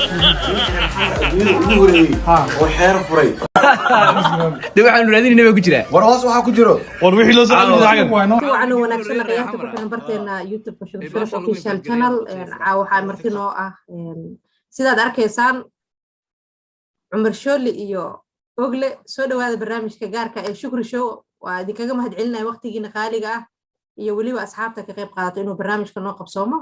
Adduunyada ugu horeeyey oo xeer furay. De waxaanu raadinayna baa ku jiraa. War, hoos waxaa ku jiro. War wixii loo soo xagan. Wacan oo wanaagsan, khiyaarta ku xiran barteena YouTube-ka Shuruf Official Channel. Waxaa marti noo ah, sidaad arkaysaan, Cumar Shooli iyo Ogle. Soo dhawaada barnaamijka gaarka ee Shukri Show. Waa idinkaga mahad celinaya waqtigiina qaaliga ah iyo weliba asxaabta ka qayb qaadato inuu barnaamijka noo qabsoomo.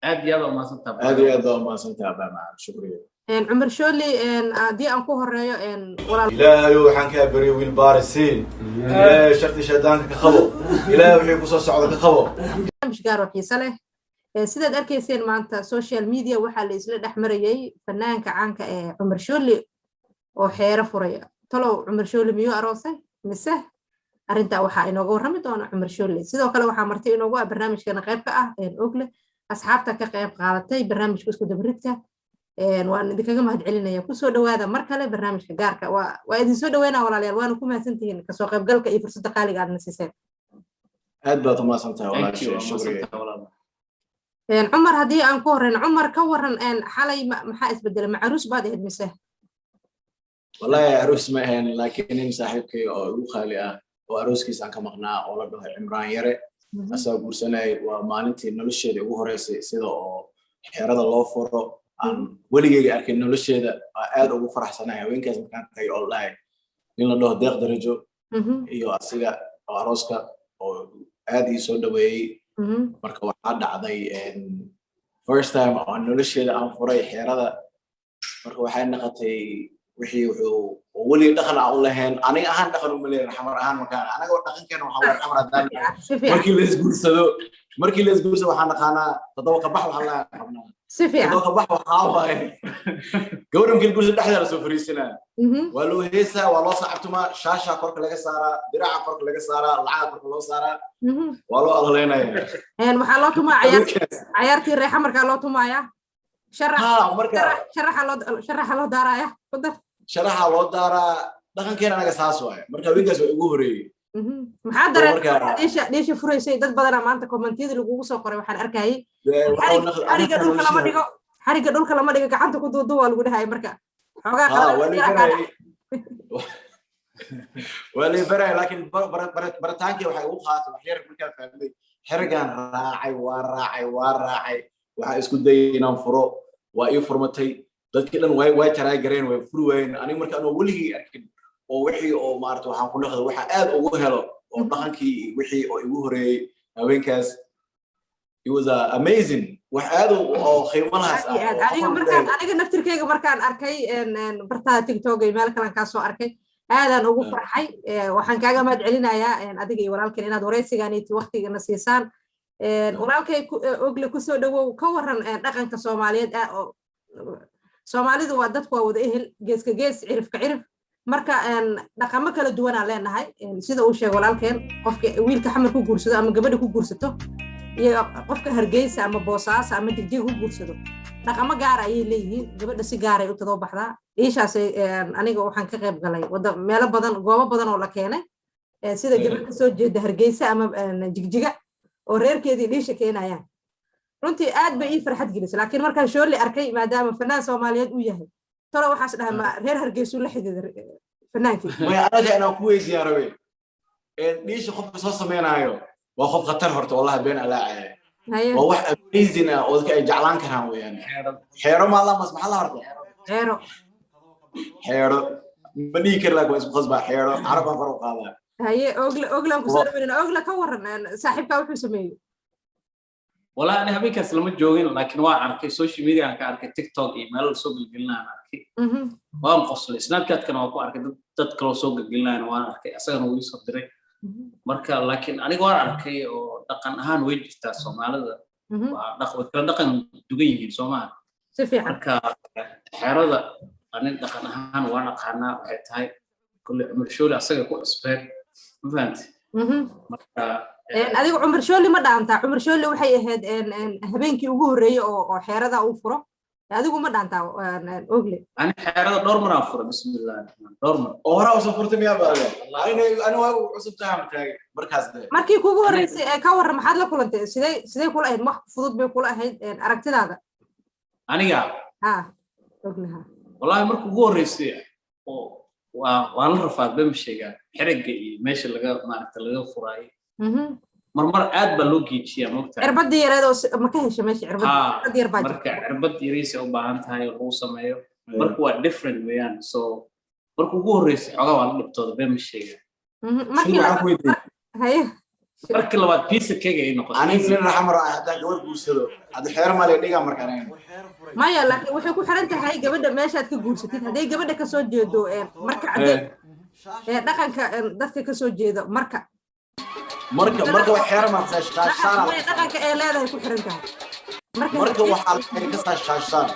Aad iyo aad umahadsantaha. Aad iyo aad baa umahadsantaha, baa shukriya. Cumar Shooli, haddii aan ku horeeyo, walaal. Ilaahayo, waxaan kaa baryay wiil baarisiin. Ilaahay sharti shaydaanka ka qabo. Ilaahay wixii kusoo socda ka qabo. Barnaamij gaar oo xiise leh. Sidaad arkayseen, maanta social media waxaa la isla dhex marayay fanaanka caanka ee Cumar Shooli oo xeero furay. Talow Cumar Shooli miyuu aroosay mise? Arrintaa waxaa inooga warrami doona Cumar Shooli. Sidoo kale waxaa marti inoogu ah barnaamijkana qayb ka ah Ogle. Asxaabta ka qayb qaadatay barnaamijka isku dabaridka waan idinkaga mahad celinaya. Kusoo dhawaada mar kale barnaamijka gaarka. Waa idin soo dhaweynaa, walaalayaal, waana ku mahadsantihiin kasoo qaybgalka iyo fursadda qaaliga aadna siiseen. Aad baad umahadsantahay, walaashay Shukriya. Cumar, haddii aan ku horeyno, Cumar, ka waran xalay, maxaa isbedelay? Ma caruus baad ahayd mise? Wallahi aroos ma ahayn, laakiin nin saaxiibkay oo igu qaali ah oo arooskiis aan ka maqnaa oo la dhaho Cimraan Yare asaa guursanayay. Waa maalintii nolosheeda ugu horeysay sida oo xeerada loo furo aan weligeyga arkin nolosheeda. Waa aad ugu faraxsanahay haweenkaas markaan tagay oo dhahay nin la dhaho Deeq Darajo iyo asiga oo arooska oo aad ii soo dhaweeyey. Marka waxaa dhacday first time oo nolosheeda aan furay xeerada. Marka waxay noqotay wixii wuxuu oo weligii dhaqan aan u lahayn. Aniga ahaan dhaqan uma leeyahay, Xamar ahaan markaan anaga dhaqankeena waxaa waaye, Xamar haddaan markii la isguursado waxaan naqaanaa toddoba qabax. Waxaa laga qabnaa toddoba qabax. Waxaa waaye gabadha markii la guursado dhexdaa lasoo fariisanaa, waa loo heesaa, waa loo sacabtumaa, shaashaa korka laga saaraa, diraca korka laga saaraa, lacaga korka loo saaraa, waa loo adaleynaya. Waxaa loo tumaa cayaartii reexa markaa loo tumaaya. Sharaxa loo daaraya kudar. Sharaxa loo daaraa. Dhaqankeena anaga saas waaye. Marka haweenkaas waa ugu horeeyey. Maxaa dareen dhiisha furaysay? Dad badanaa maanta comment-iyada lagugu soo qoray waxaan arkayay "Xariga dhulka lama dhigo, xariga dhulka lama dhigo, gacanta ku duudu" waa lagu dhahaya. Marka xoogaa waa lay baraya, laakiin baritaankii waxay ugu qaaatay wax yar. Markaan fahmay, xerigaan raacay, waa raacay, waa raacay. Waxaa isku dayay inaan furo, waa ii furmatay. Dadkii dhan way taraay gareen, way furi waayeen. Aniga marka anoo weligii arkin oo wixii oo maarata waxaan ku dhaqda waxa aad ugu helo oo dhaqankii wixii oo igu horeeyey haweenkaas. It was amazing, wax aad oo qiimo lahaas. Ah, aniga markaan, aniga naftirkeyga markaan arkay bartaada TikTok iyo meel kalan kaa soo arkay, aadaan ugu farxay. Waxaan kaaga mahad celinayaa adiga iyo walaalkeen inaad waraysigaaniti waqtigana siisaan. Walaalkay Ogle, kusoo dhawow. Ka waran dhaqanka Soomaaliyeed? Soomaalidu waa dadku waa wada ehel, geeska gees, cirifka cirif. Marka dhaqamo kala duwanaan leenahay. Sida uu sheegay walaalkeen, qofka wiilka Xamar ku guursado ama gabadha ku guursato iyo qofka Hargeysa ama Boosaaso ama Jigjiga ku guursado dhaqamo gaara ayay leeyihiin. Gabadha si gaaray u tadoo baxdaa dhiishaas. Aniga waxaan ka qayb galay wada meelo badan, goobo badan oo la keenay sida gabadh kasoo jeeda Hargeysa ama Jigjiga oo reerkeedii dhiisha keenayaan. Runtii aad bay ii farxad gelisay, laakiin markaan Shooli arkay, maadaama fanaan Soomaaliyeed uu yahay, tolo waxaas dhahay, ma reer Hargeysuu la xidhiida fanaankii? Maya, anaga inaan ku weydiiyaan rabe. Dhiisha qofka soo sameynaayo waa qof khatar horta. Wallahi been alaacaya, waa wax amazing ah oo dadka ay jeclaan karaan weeyaan. Xeero maala mas maxaa la horta? Xeero. Xeero ma dhihi kari, laakiin waa isku khasbaa. Xeero carab baan kor u qaadaa. Haye Ogle, Oglaan kusoo dhaweynana. Ogle, ka waran saaxiibkaa wuxuu sameeyey? Wallahi ani habeenkaas lama joogin, laakiin waan arkay, social media aan ka arkay, TikTok iyo meelo lasoo gelgelinayaan arkay. Waan qoslay. Snapchatkana waan ku arkay, dad kaloo soo gelgelinayana waan arkay, asagana wuu iisoo diray. Marka laakiin aniga waan arkay oo dhaqan ahaan way jirtaa. Soomaalida waa way kala dhaqan dugan yihiin, soo maha? Si fiican. Marka xeerada ani dhaqan ahaan waan aqaanaa. Waxay tahay kulle Cumar Shooli asaga ku cusbeen, ma fahanti? Marka Adiga Cumar Shooli ma dhaantaa? Cumar Shooli waxay ahayd habeenkii ugu horreeyey oo xeerada uu furo. Adigu ma dhaantaa, Ogle? Ani xeerada dhowr mar aan furay, bismillahi raxmaan, dhowr mar. Oo horaa usoo furtay miyaa baade? Ani waa cusub tahay ma taagay markaas de. Markii kugu horreysay ee ka warran, maxaad la kulantay? Sidee kula ahayd? Wax fudud bay kula ahayd aragtidaada? Aniga? Ha, oglaha. Wallahi marka ugu horreysay oo waa la rafaad ba ma sheegaa, xerigga iyo meesha laga maaragta laga furaayo. Marmar aad baa loo geejiyaa, mogtahay. Cirbadii yareed oo ma ka hesha meesha cirbad? Ha. Cirbad yar baa Marka jirta. Cirbad yariisa u baahan tahay oo lagu sameeyo. Marka waa different weeyaan. So marka ugu horreysay xoogaa waa la dhibtooda, been ma sheegaa. Markii Waxaan ku weydiiyey. Haye. Markii labaad piece cake ay noqotay. Aniga nin raxmar ah haddaan gabar guursado, hadda xeer male dhigaa marka aniga. Maya, laakiin waxay ku xiran tahay gabadha meeshaad ka guursatid. Hadday gabadha kasoo jeedo marka cadde dhaqanka dadka kasoo jeedo marka. Marka wax xeer ma shaashaan. Maya, dhaqanka ee leedahay ku xiran tahay marka. Marka waxaa la ka saa shaashaan,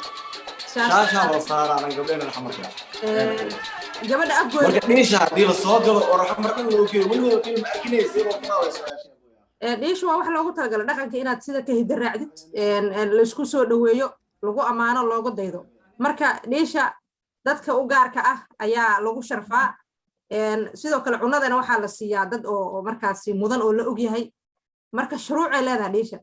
shaashaa loo saaraa anaga gabdhahena raxmarka. Gabadha afgooda. Marka dhiisha haddii la soo galo oo raxmar dhan loo geeyo, weligood dhiil ma arkinaysa oo furaawaysa. Dhiishu waa wax loogu talagalay dhaqanka inaad sida ka hidda raacdid, laisku soo dhoweeyo, lagu ammaano, loogu daydo. Marka dhiisha dadka u gaarka ah ayaa lagu sharfaa. Sidoo kale cunadana waxaa la siiyaa dad oo markaasi mudan oo la ogyahay. Marka shuruucay leedahay dhiisha.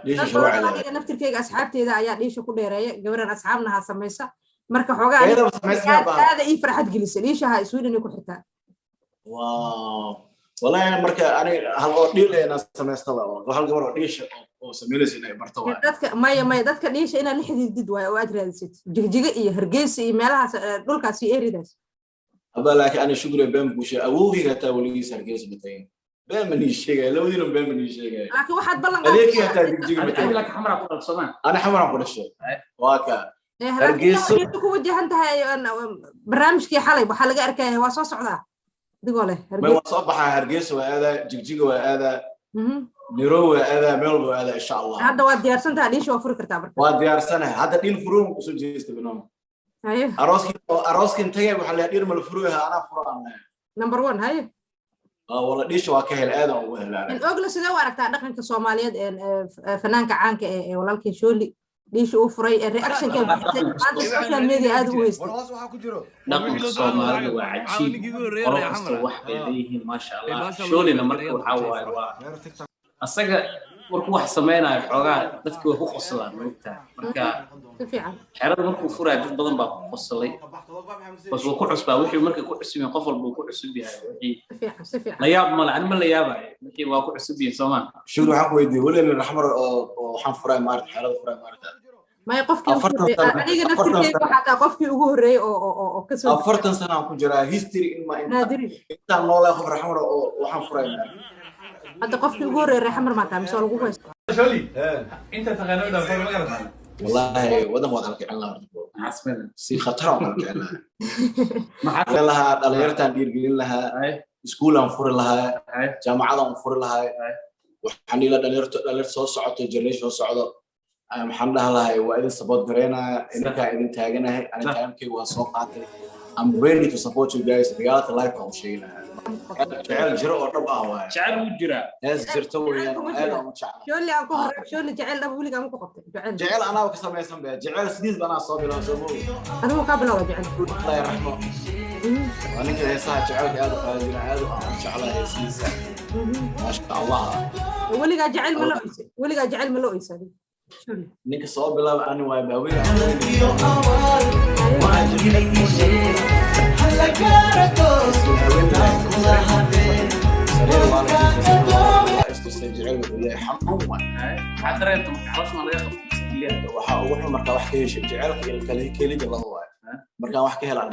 Dhiisha Dad shuruucay badan. Leedahay. Aniga naftirkeyga asxaabteeda ayaa dhiisha ku dheereeya. Gabadhan asxaabnaha samaysa. Marka xoogaa Ayadaba samaysmaa baa. Aada ii farxad gelisa dhiishaha Sweden ku xirtaa. Wow, wallahi marka aniga hal oo dhiil inaan samaystaba oo hal gabar oo dhiisha oo samaynaysa inay barto waay. Dadka, maya, maya, dadka dhiisha inaad la xidhiidid waayo oo aad raadisid Jigjiga iyo Hargeysa iyo meelahaas, dhulkaas iyo eridaas. Aba laakiin ani shukriya, been buu sheegay. Awowgayga hataa weligiis Hargeysa ma tagin. Been ma nii sheegaya, labadiina been ma nii sheegaya. Laakiin waxaad ballan Adeerkii hataa Jigjiga ma Adiga tagin. Laakiin xamaraa ku dhalsamaan. Ani xamaraan ku dhashay, waa ka Hargeysa Hargeysa. Ku wajahan tahay barnaamijkii xalay waxaa laga arkaya waa soo socdaa adigoo leh May. Hargeysa. Waa soo baxaa. Hargeysa waa aadaa, Jigjiga waa aadaa, Nairobi waa aadaa, meel walba waa aadaa, insha Allah. Hadda waad diyaarsan tahay, dhiisha waa furi kartaa marka. Waa diyaarsanahay hadda. Dhiil furuun kusoo jeesta binoom. Haye. Arooskii, arooskin tagay waxaa la dhiir mala furuyaha, anaa furaan. Number one, haye. Wala dhiisha waa ka hel, aadan ugu helaan. Ogle, sidee u aragtaa dhaqanka Soomaaliyeed fanaanka caanka ee walaalkii Shooli dhiisha uu furay ee reactionka bixisay maanta social media aad u weystay? Dhaqanka Soomaalida waa cajiib. Qolo kasta wax bay leeyihiin, maasha Allah. Shoolina marka waxaa waaye, waa asaga markuu wax sameynayo xoogaa dadki way ku qoslaan, maogtahay. Marka Si fiican. xerada markuu furaayo dad badan baa ku qoslay, bas wuu ku cusbaa wixii. Markay ku cusub yihiin, qof walba uu ku cusub yahay wixii. Si fiican, si fiican. La yaab male, ani ma la yaabayo wixii, waa ku cusub yihiin, soomaa? Shukri, waxaan ku weydiiyey weli nin raxmar oo waxaan furay maarata, xerada furay maarata. Maya, qofkii ugu 40 horreeyay sano. Aniga 40 naftirkeyga sano. waxaa taa qofkii ugu horreeyay oo kasoo 40 sano aan ku jiraa history in ma inta naadiri. Intaan noolahay qof raxmar oo waxaan furay maarata. Hadda qofkii ugu horreeyay reexamar maa tahay mise waa lagu haysta? Sholi, inta taqaano dhaafay ma garata. Wallahi wadan waa kala kicin lahaa horta. Maxaa sameynaya? Si khatar aan kala kicin lahaa. Maxaa? Kicin lahaa dhalinyartaan, dhiirgelin lahaa, iskuul aan furi lahaa, jaamacad aan furi lahaa. Waxaan ila dhalinyarto, dhalinyarta soo socoto, generation soo socdo, waxaan dhaha lahay waa idin support gareynaya, idinkaa idin taaganahay. Ani timekeyga waa soo qaatay. I'm ready to support you guys. Reality life aan u sheegi lahaa. Jecel jiro oo dhab ah waaye. Jecel wuu jiraa. Hees jirto weeyaan oo Kuma aad jiro. aan u jeclahay. Shooli, aan ku horreey. Shooli, jecel dhab weligaa ma ku qabtay jecel? Jecel anaa ka samaysan be. Jecel sidiis banaa soo bilaw, soo moogi. Adigu kaa bilowda jecel? Allah yarxamo, waa ninka heesaha jecelka aad u qaadi jira. Aad aan u jeclahay heesihiisa, maasha Allah. Weligaa jecel ma la oysay? Weligaa jecel ma la oysay adigu, Shooli? Ninka soo bilaaba ani waay baaweyn. Istusay jecel wuxuu yahay, xanuun waay. Maxaa dareenta marka caloosha ma laga qabto? Waxaa ugu xun markaa wax ka heshay jecelka iyo kala kelida laba waay markaan wax ka helaan.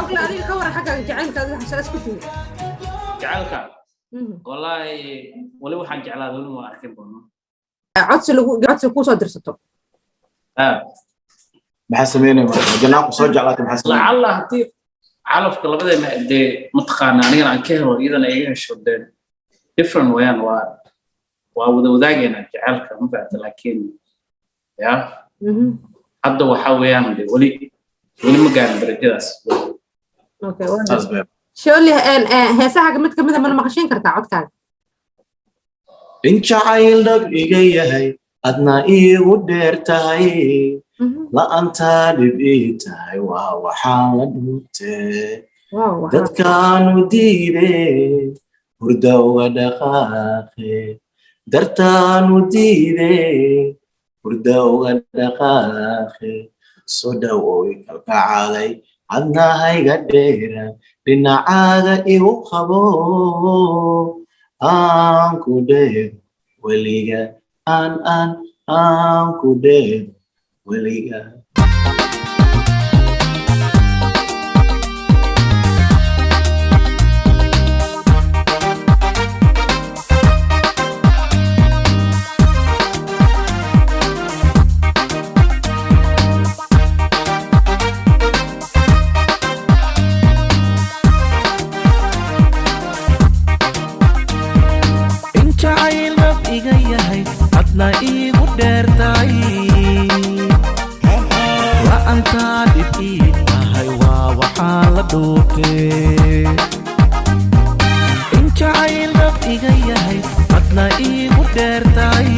Ogle, adiga ka waran xaggaaga jacaylka? Adiga xasaa isku timi? Jecelka, wallaahi wali waxaan jeclaa weli ma arkin doono. Codsi lagu codsi kusoo dirsato. Maxaa sameynaya marka janaa ku soo jeclaatay? Maxaa sameynaya? Lacalla haddii calafka labadeena dee mataqaana anigana aan ka helo, iyadana iga hesho, dee different wayaan, waa wada wadaagayna jecelka, ma fahamta? Laakiin ya hadda waxaa weeyaan dee weli weli ma gaarin darajadaas. Okay. Saas bay. Shooli, heesahaaga mid kamida mana maqashiin kartaa codkaaga? In jacayl dhab iga yahay, adna iigu dheer tahay, la'antaa dhib ii tahay, waa waxaan la dhuntee. Wow. Dadkaanu diide. Hurda uga dhaqaaqe, dartaanu diide, hurda uga dhaqaaqe. Soo dhawooy kalgacalay, adna hayga dheera, dhinacaaga igu qabo, aan ku dheero weliga, aan ku dheero weliga. In jacayl dhab iga yahay, adna iigu dheertay, la'antaa dhib ii tahay, waa waxaa la dhuutee. In jacayl dhab iga yahay, adna iigu dheertay.